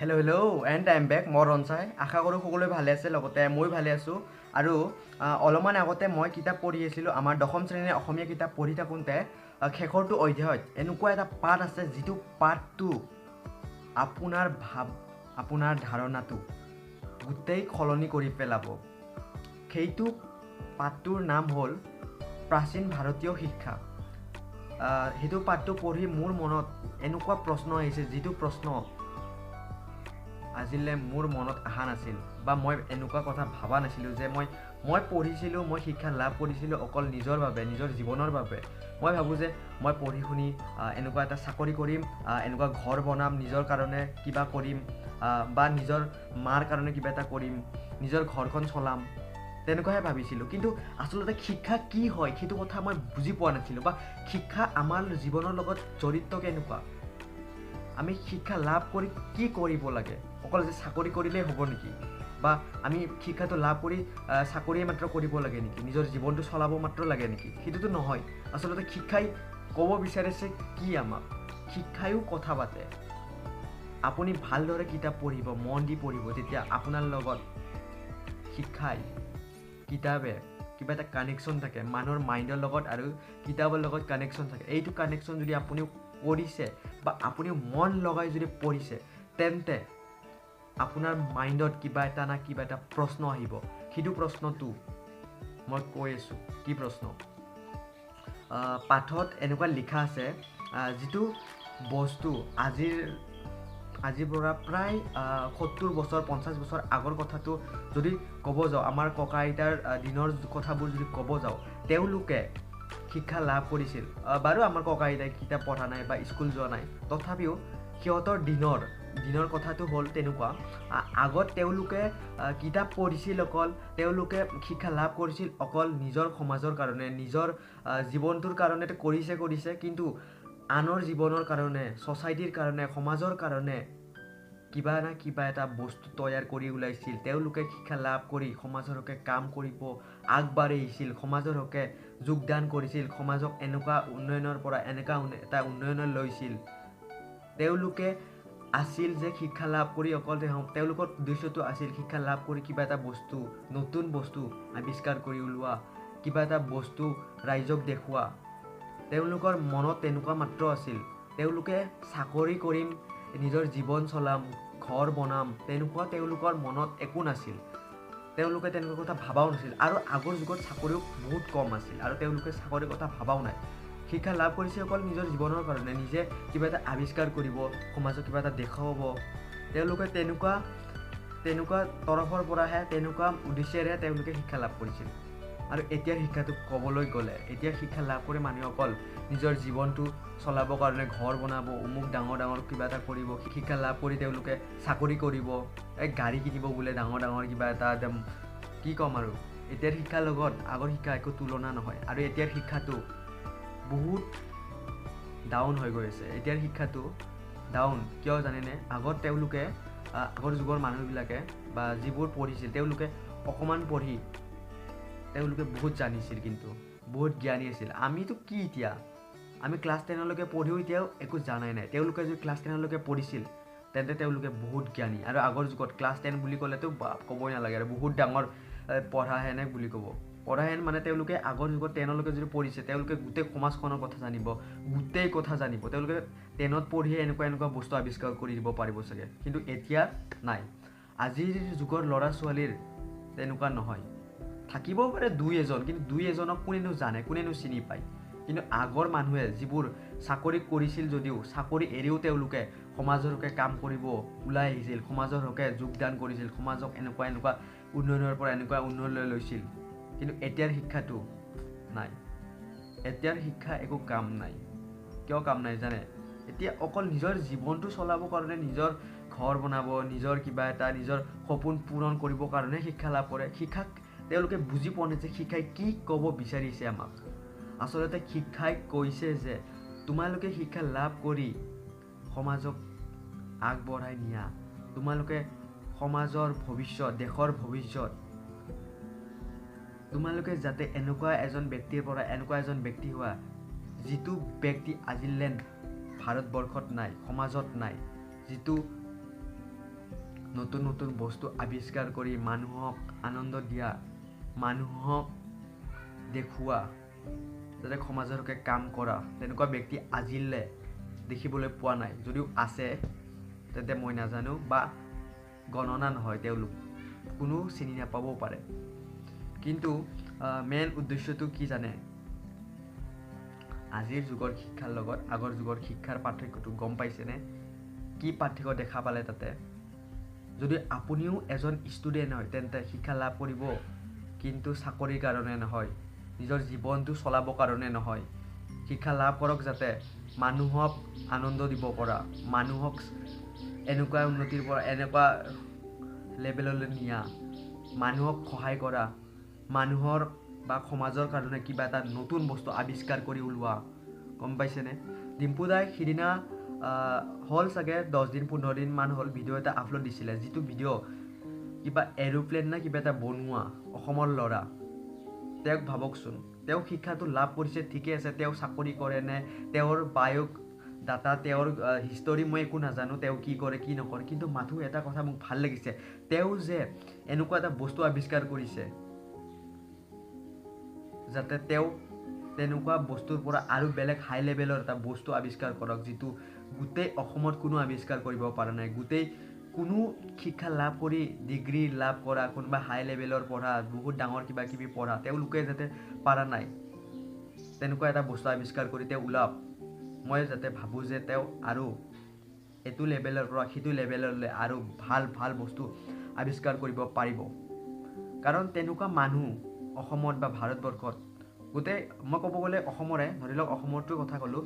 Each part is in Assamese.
Hello hello and I am back. মই ৰঞ্চাই, আশা কৰোঁ সকলোৱে ভালে আছে, লগতে ময়ো ভালে আছোঁ। আৰু অলপমান আগতে মই কিতাপ পঢ়ি আছিলোঁ, আমাৰ দশম শ্ৰেণীৰ অসমীয়া কিতাপ পঢ়ি থাকোঁতে শেষৰটো অধ্যায়ত এনেকুৱা এটা পাঠ আছে, যিটো পাঠটো আপোনাৰ ভাৱ, আপোনাৰ ধাৰণাটো গোটেই সলনি কৰি পেলাব। সেইটো পাঠটোৰ নাম হ'ল প্ৰাচীন ভাৰতীয় শিক্ষা। সেইটো পাঠটো পঢ়ি মোৰ মনত এনেকুৱা প্ৰশ্ন আহিছে, যিটো প্ৰশ্ন আজিলৈ মোৰ মনত অহা নাছিল, বা মই এনেকুৱা কথা ভবা নাছিলোঁ যে মই পঢ়িছিলোঁ, মই শিক্ষা লাভ কৰিছিলোঁ অকল নিজৰ বাবে, নিজৰ জীৱনৰ বাবে। মই ভাবোঁ যে মই পঢ়ি শুনি এনেকুৱা এটা চাকৰি কৰিম, এনেকুৱা ঘৰ বনাম, নিজৰ কাৰণে কিবা কৰিম, বা নিজৰ মাৰ কাৰণে কিবা এটা কৰিম, নিজৰ ঘৰখন চলাম, তেনেকুৱাহে ভাবিছিলোঁ। কিন্তু আচলতে শিক্ষা কি হয় সেইটো কথা মই বুজি পোৱা নাছিলোঁ, বা শিক্ষা আমাৰ জীৱনৰ লগত জড়িত কেনেকুৱা, আমি শিক্ষা লাভ কৰি কি কৰিব লাগে, অকল যে চাকৰি কৰিলেই হ'ব নেকি, বা আমি শিক্ষাটো লাভ কৰি চাকৰিয়ে মাত্ৰ কৰিব লাগে নেকি, নিজৰ জীৱনটো চলাব মাত্ৰ লাগে নেকি, সেইটোতো নহয়। আচলতে শিক্ষাই ক'ব বিচাৰিছে কি আমাক, শিক্ষায়ো কথা পাতে। আপুনি ভালদৰে কিতাপ পঢ়িব, মন দি পঢ়িব, তেতিয়া আপোনাৰ লগত শিক্ষাই, কিতাপে কিবা এটা কানেকশ্যন থাকে, মানুহৰ মাইণ্ডৰ লগত আৰু কিতাপৰ লগত কানেকশ্যন থাকে। এইটো কানেকশ্যন যদি আপুনিও কৰিছে বা আপুনিও মন লগাই যদি পঢ়িছে, তেন্তে আপোনাৰ মাইণ্ডত কিবা এটা না কিবা এটা প্ৰশ্ন আহিব। সেইটো প্ৰশ্নটো মই কৈ আছোঁ, কি প্ৰশ্ন? পাঠত এনেকুৱা লিখা আছে, যিটো বস্তু আজিৰ পৰা প্ৰায় 70 বছৰ 50 বছৰ আগৰ কথাটো যদি ক'ব যাওঁ, আমাৰ ককা আইতাৰ দিনৰ কথাবোৰ যদি ক'ব যাওঁ, তেওঁলোকে শিক্ষা লাভ কৰিছিল। বাৰু আমাৰ ককা আইতাই কিতাপ পঢ়া নাই বা স্কুল যোৱা নাই, তথাপিও সিহঁতৰ দিনৰ কথাটো হ'ল তেনেকুৱা। আগত তেওঁলোকে কিতাপ পঢ়িছিল, অকল তেওঁলোকে শিক্ষা লাভ কৰিছিল অকল নিজৰ সমাজৰ কাৰণে, নিজৰ জীৱনটোৰ কাৰণে কৰিছে, কিন্তু আনৰ জীৱনৰ কাৰণে, ছ'চাইটিৰ কাৰণে, সমাজৰ কাৰণে কিবা না কিবা এটা বস্তু তৈয়াৰ কৰি ওলাইছিল। তেওঁলোকে শিক্ষা লাভ কৰি সমাজৰ হকে কাম কৰিব আগবাঢ়ি আহিছিল, সমাজৰ হকে যোগদান কৰিছিল, সমাজক এনেকুৱা উন্নয়নৰ পৰা এনেকুৱা এটা উন্নয়নত লৈছিল। তেওঁলোকে আছিল যে শিক্ষা লাভ কৰি অকল তেওঁলোকৰ উদ্দেশ্যটো আছিল শিক্ষা লাভ কৰি কিবা এটা বস্তু, নতুন বস্তু আৱিষ্কাৰ কৰি ওলোৱা, কিবা এটা বস্তু ৰাইজক দেখুওৱা। তেওঁলোকৰ মনত তেনেকুৱা মাত্ৰ আছিল। তেওঁলোকে চাকৰি কৰিম, নিজৰ জীৱন চলাম, ঘৰ বনাম, তেনেকুৱা তেওঁলোকৰ মনত একো নাছিল। তেওঁলোকে তেনেকুৱা কথা ভাবাও নাছিল। আৰু আগৰ যুগত চাকৰিও বহুত কম আছিল, আৰু তেওঁলোকে চাকৰিৰ কথা ভাবাও নাই। শিক্ষা লাভ কৰিছে অকল নিজৰ জীৱনৰ কাৰণে, নিজে কিবা এটা আৱিষ্কাৰ কৰিব, সমাজক কিবা এটা দেখুৱাব। তেওঁলোকে তেনেকুৱা তৰফৰ পৰাহে, তেনেকুৱা উদ্দেশ্যেৰে তেওঁলোকে শিক্ষা লাভ কৰিছিল। আৰু এতিয়াৰ শিক্ষাটো ক'বলৈ গ'লে, এতিয়া শিক্ষা লাভ কৰি মানুহে অকল নিজৰ জীৱনটো চলাবৰ কাৰণে ঘৰ বনাব, অমুক ডাঙৰ ডাঙৰ কিবা এটা কৰিব, শিক্ষা লাভ কৰি তেওঁলোকে চাকৰি কৰিব, এই গাড়ী কিনিব বোলে ডাঙৰ ডাঙৰ কিবা এটা, একদম কি ক'ম আৰু। এতিয়াৰ শিক্ষাৰ লগত আগৰ শিক্ষা একো তুলনা নহয়। আৰু এতিয়াৰ শিক্ষাটো বহুত ডাউন হৈ গৈ আছে। এতিয়াৰ শিক্ষাটো ডাউন কিয় জানেনে? আগত তেওঁলোকে, আগৰ যুগৰ মানুহবিলাকে বা যিবোৰ পঢ়িছিল, তেওঁলোকে অকণমান পঢ়ি তেওঁলোকে বহুত জানিছিল, কিন্তু বহুত জ্ঞানী আছিল। আমিতো কি এতিয়া, আমি ক্লাছ 10লৈকে পঢ়িও এতিয়াও একো জানাই নাই। তেওঁলোকে যদি ক্লাছ 10লৈকে পঢ়িছিল, তেন্তে তেওঁলোকে বহুত জ্ঞানী। আৰু আগৰ যুগত ক্লাছ 10 বুলি ক'লেতো ক'বই নালাগে আৰু, বহুত ডাঙৰ পঢ়া হেনে বুলি ক'ব। পঢ়া হেন মানে তেওঁলোকে আগৰ যুগত 10লৈকে যদি পঢ়িছে, তেওঁলোকে গোটেই সমাজখনৰ কথা জানিব, গোটেই কথা জানিব। তেওঁলোকে 10ত পঢ়িয়ে এনেকুৱা এনেকুৱা বস্তু আৱিষ্কাৰ কৰি দিব পাৰিব চাগে। কিন্তু এতিয়া নাই। আজিৰ যুগৰ ল'ৰা ছোৱালীৰ তেনেকুৱা নহয়। থাকিবও পাৰে দুই এজন, কিন্তু দুই এজনক কোনেনো জানে, কোনেনো চিনি পায়। কিন্তু আগৰ মানুহে যিবোৰ চাকৰি কৰিছিল যদিও চাকৰি এৰিও তেওঁলোকে সমাজৰ হকে কাম কৰিব ওলাই আহিছিল, সমাজৰ হকে যোগদান কৰিছিল, সমাজক এনেকুৱা এনেকুৱা উন্নয়নৰ পৰা এনেকুৱা উন্নয়নলৈ লৈছিল। কিন্তু এতিয়াৰ শিক্ষাটো নাই। এতিয়াৰ শিক্ষা একো কাম নাই। কিয় কাম নাই জানে? এতিয়া অকল নিজৰ জীৱনটো চলাবৰ কাৰণে, নিজৰ ঘৰ বনাব, নিজৰ কিবা এটা, নিজৰ সপোন পূৰণ কৰিবৰ কাৰণে শিক্ষা লাভ কৰে। শিক্ষাক তেওঁলোকে বুজি পোৱা নাই যে শিক্ষাই কি ক'ব বিচাৰিছে আমাক। আচলতে শিক্ষাই কৈছে যে তোমালোকে শিক্ষা লাভ কৰি সমাজক আগবঢ়াই নিয়া, তোমালোকে সমাজৰ ভৱিষ্যত, দেশৰ ভৱিষ্যত, তোমালোকে যাতে এনেকুৱা এজন ব্যক্তিৰ পৰা এনেকুৱা এজন ব্যক্তি হোৱা যিটো ব্যক্তি আজিলৈ ভাৰতবৰ্ষত নাই, সমাজত নাই, যিটো নতুন নতুন বস্তু আৱিষ্কাৰ কৰি মানুহক আনন্দ দিয়া, মানুহক দেখুওৱা, যাতে সমাজৰ হকে কাম কৰা, তেনেকুৱা ব্যক্তি আজিলৈ দেখিবলৈ পোৱা নাই। যদিও আছে তেন্তে মই নাজানো বা গণনা নহয়, তেওঁলোক কোনো চিনি নাপাবও পাৰে। কিন্তু মেইন উদ্দেশ্যটো কি জানে? আজিৰ যুগৰ শিক্ষাৰ লগত আগৰ যুগৰ শিক্ষাৰ পাৰ্থক্যটো গম পাইছেনে? কি পাৰ্থক্য দেখা পালে তাতে? যদি আপুনিও এজন ষ্টুডেণ্ট হয় তেন্তে শিক্ষা লাভ কৰিব, কিন্তু চাকৰিৰ কাৰণে নহয়, নিজৰ জীৱনটো চলাবৰ কাৰণে নহয়। শিক্ষা লাভ কৰক যাতে মানুহক আনন্দ দিব পৰা, মানুহক এনেকুৱা উন্নতিৰ পৰা এনেকুৱা লেভেললৈ নিয়া, মানুহক সহায় কৰা, মানুহৰ বা সমাজৰ কাৰণে কিবা এটা নতুন বস্তু আৱিষ্কাৰ কৰি ওলোৱা। গম পাইছেনে? ডিম্পু দাই সিদিনা হ'ল চাগে 10 দিন 15 দিনমান হ'ল ভিডিঅ' এটা আপলোড দিছিলে, যিটো ভিডিঅ' কিবা এৰোপ্লেন না কিবা এটা বনোৱা অসমৰ ল'ৰা। তেওঁক ভাবকচোন, তেওঁ শিক্ষাটো লাভ কৰিছে ঠিকে আছে, তেওঁ চাকৰি কৰে নে তেওঁৰ বায়ক ডাটা, তেওঁৰ হিষ্টৰী মই একো নাজানো, তেওঁ কি কৰে কি নকৰে, কিন্তু মাথো এটা কথা মোক ভাল লাগিছে, তেওঁ যে এনেকুৱা এটা বস্তু আৱিষ্কাৰ কৰিছে যাতে তেওঁ তেনেকুৱা বস্তুৰ পৰা আৰু বেলেগ হাই লেভেলৰ এটা বস্তু আৱিষ্কাৰ কৰক, যিটো গোটেই অসমত কোনো আৱিষ্কাৰ কৰিব পৰা নাই। গোটেই কোনো শিক্ষা লাভ কৰি ডিগ্ৰী লাভ কৰা, কোনোবা হাই লেভেলৰ পঢ়া, বহুত ডাঙৰ কিবা কিবি পঢ়া, তেওঁলোকে যাতে পৰা নাই তেনেকুৱা এটা বস্তু আৱিষ্কাৰ কৰি তেওঁ ওলাওক। মই যাতে ভাবোঁ যে তেওঁ আৰু এইটো লেভেলৰ পৰা সিটো লেভেললৈ আৰু ভাল ভাল বস্তু আৱিষ্কাৰ কৰিব পাৰিব। কাৰণ তেনেকুৱা মানুহ অসমত বা ভাৰতবৰ্ষত গোটেই, মই ক'ব গ'লে অসমৰে, ধৰি লওক অসমৰটোৰ কথা ক'লোঁ,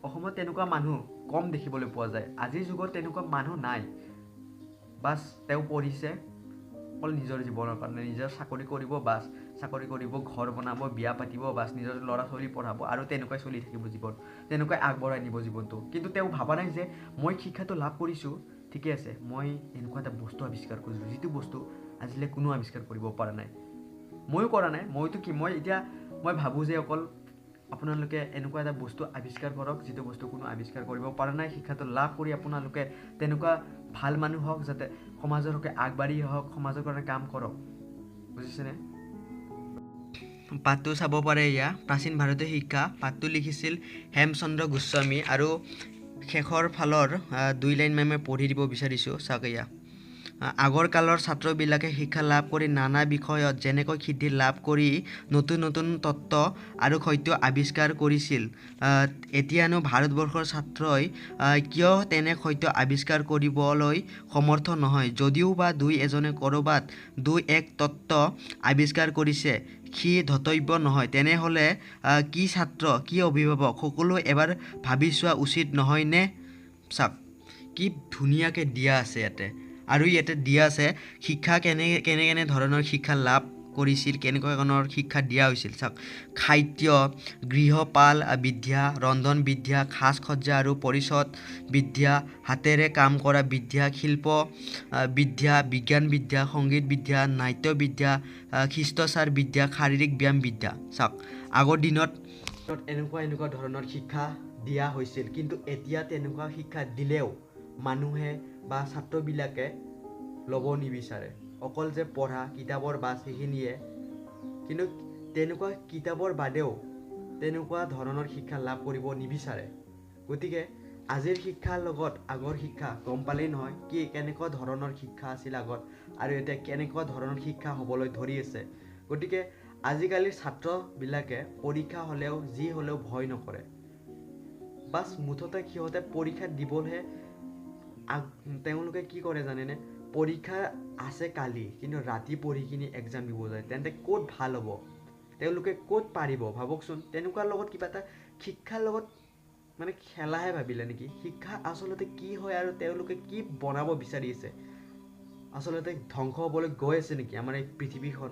অসমত তেনেকুৱা মানুহ কম দেখিবলৈ পোৱা যায়। আজিৰ যুগত তেনেকুৱা মানুহ নাই। বাছ তেওঁ পঢ়িছে অকল নিজৰ জীৱনৰ কাৰণে, নিজৰ চাকৰি কৰিব, বাছ চাকৰি কৰিব, ঘৰ বনাব, বিয়া পাতিব, বাছ নিজৰ ল'ৰা ছোৱালী পঢ়াব, আৰু তেনেকুৱাই চলি থাকিব জীৱন, তেনেকুৱাই আগবঢ়াই নিব জীৱনটো। কিন্তু তেওঁ ভবা নাই যে মই শিক্ষাটো লাভ কৰিছোঁ ঠিকে আছে, মই এনেকুৱা এটা বস্তু আৱিষ্কাৰ কৰিছোঁ যিটো বস্তু আজিলৈ কোনো আৱিষ্কাৰ কৰিব পৰা নাই, ময়ো কৰা নাই। মইতো কি, মই এতিয়া মই ভাবোঁ যে অকল আপোনালোকে এনেকুৱা এটা বস্তু আৱিষ্কাৰ কৰক যিটো বস্তু কোনো আৱিষ্কাৰ কৰিব পৰা নাই। শিক্ষাটো লাভ কৰি আপোনালোকে তেনেকুৱা ভাল মানুহ হওক, যাতে সমাজৰ হকে আগবাঢ়ি হওক, সমাজৰ কাৰণে কাম কৰক। বুজিছেনে? পাঠটো চাব পাৰে, এয়া প্ৰাচীন ভাৰতীয় শিক্ষা। পাঠটো লিখিছিল হেমচন্দ্ৰ গোস্বামী। আৰু শেষৰ ফালৰ 2 লাইন মই পঢ়ি দিব বিচাৰিছোঁ, চাওক এয়া। আগৰ কালৰ ছাত্ৰবিলাকে শিক্ষা লাভ কৰি নানা বিষয়ত যেনেকৈ সিদ্ধি লাভ কৰি নতুন নতুন তত্ত্ব আৰু সত্য আৱিষ্কাৰ কৰিছিল, এতিয়ানো ভাৰতবৰ্ষৰ ছাত্ৰই কিয় তেনে সত্য আৱিষ্কাৰ কৰিবলৈ সমৰ্থ নহয়? যদিও বা দুই এজনে ক'ৰবাত দুই এক তত্ত্ব আৱিষ্কাৰ কৰিছে, সি ধৰ্তব্য নহয়। তেনেহ'লে কি ছাত্ৰ, কি অভিভাৱক, সকলো এবাৰ ভাবি চোৱা উচিত নহয়নে? চাওক কি ধুনীয়াকৈ দিয়া আছে ইয়াতে। আৰু ইয়াতে দিয়া আছে শিক্ষা কেনে কেনে কেনে ধৰণৰ শিক্ষা লাভ কৰিছিল, কেনেকুৱা ধৰণৰ শিক্ষা দিয়া হৈছিল। চাওক, খাদ্য, গৃহপাল বিদ্যা, ৰন্ধন বিদ্যা, সাজ-সজ্জা আৰু পৰিচ্ছদ বিদ্যা, হাতেৰে কাম কৰা বিদ্যা, শিল্প বিদ্যা, বিজ্ঞান বিদ্যা, সংগীত বিদ্যা, নাট্য বিদ্যা, শিষ্টাচাৰ বিদ্যা, শাৰীৰিক ব্যায়াম বিদ্যা। চাওক, আগৰ দিনত এনেকুৱা এনেকুৱা ধৰণৰ শিক্ষা দিয়া হৈছিল, কিন্তু এতিয়া তেনেকুৱা শিক্ষা দিলেও মানুহে বা ছাত্ৰবিলাকে ল'ব নিবিচাৰে। অকল যে পঢ়া কিতাপৰ বাছ সেইখিনিয়ে, কিন্তু তেনেকুৱা কিতাপৰ বাদেও তেনেকুৱা ধৰণৰ শিক্ষা লাভ কৰিব নিবিচাৰে। গতিকে আজিৰ শিক্ষাৰ লগত আগৰ শিক্ষা গম পালেই নহয় কি কেনেকুৱা ধৰণৰ শিক্ষা আছিল আগত আৰু এতিয়া কেনেকুৱা ধৰণৰ শিক্ষা হ'বলৈ ধৰি আছে। গতিকে আজিকালিৰ ছাত্ৰবিলাকে পৰীক্ষা হ'লেও যি হ'লেও ভয় নকৰে, বাছ মুঠতে সিহঁতে পৰীক্ষা দিবলৈহে তেওঁলোকে কি কৰে জানেনে? পৰীক্ষা আছে কালি, কিন্তু ৰাতি পঢ়ি কিনি এক্সাম দিব যায়, তেন্তে ক'ত ভাল হ'ব? তেওঁলোকে ক'ত পাৰিব ভাবকচোন। তেনেকুৱাৰ লগত কিবা এটা শিক্ষাৰ লগত মানে খেলাহে ভাবিলে নেকি? শিক্ষা আচলতে কি হয় আৰু তেওঁলোকে কি বনাব বিচাৰি আছে? আচলতে ধ্বংস হ'বলৈ গৈ আছে নেকি আমাৰ এই পৃথিৱীখন?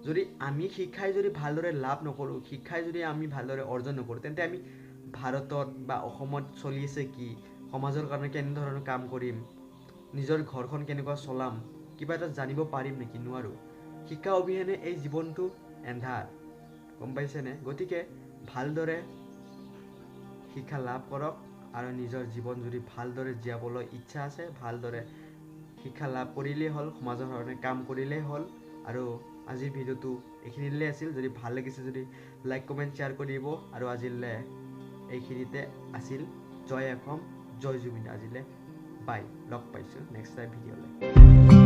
যদি আমি শিক্ষাই যদি ভালদৰে লাভ নকৰোঁ, শিক্ষাই যদি আমি ভালদৰে অৰ্জন নকৰোঁ, তেন্তে আমি ভাৰতত বা অসমত চলি আছে কি, সমাজৰ কাৰণে কেনেধৰণৰ কাম কৰিম, নিজৰ ঘৰখন কেনেকুৱা চলাম, কিবা এটা জানিব পাৰিম নেকি? নোৱাৰোঁ। শিক্ষা অবিহনে এই জীৱনটো এন্ধাৰ, গম পাইছেনে? গতিকে ভালদৰে শিক্ষা লাভ কৰক আৰু নিজৰ জীৱন যদি ভালদৰে জীয়াবলৈ ইচ্ছা আছে, ভালদৰে শিক্ষা লাভ কৰিলেই হ'ল, সমাজৰ কাৰণে কাম কৰিলেই হ'ল। আৰু আজিৰ ভিডিঅ'টো এইখিনিলৈ আছিল। যদি ভাল লাগিছে যদি লাইক, কমেণ্ট, শ্বেয়াৰ কৰি দিব। আৰু আজিলৈ এইখিনিতে আছিল। জয় অসম, জয় জুবিন। আজিলৈ বাই, লগ পাইছোঁ নেক্সট টাইম ভিডিঅ'লৈ।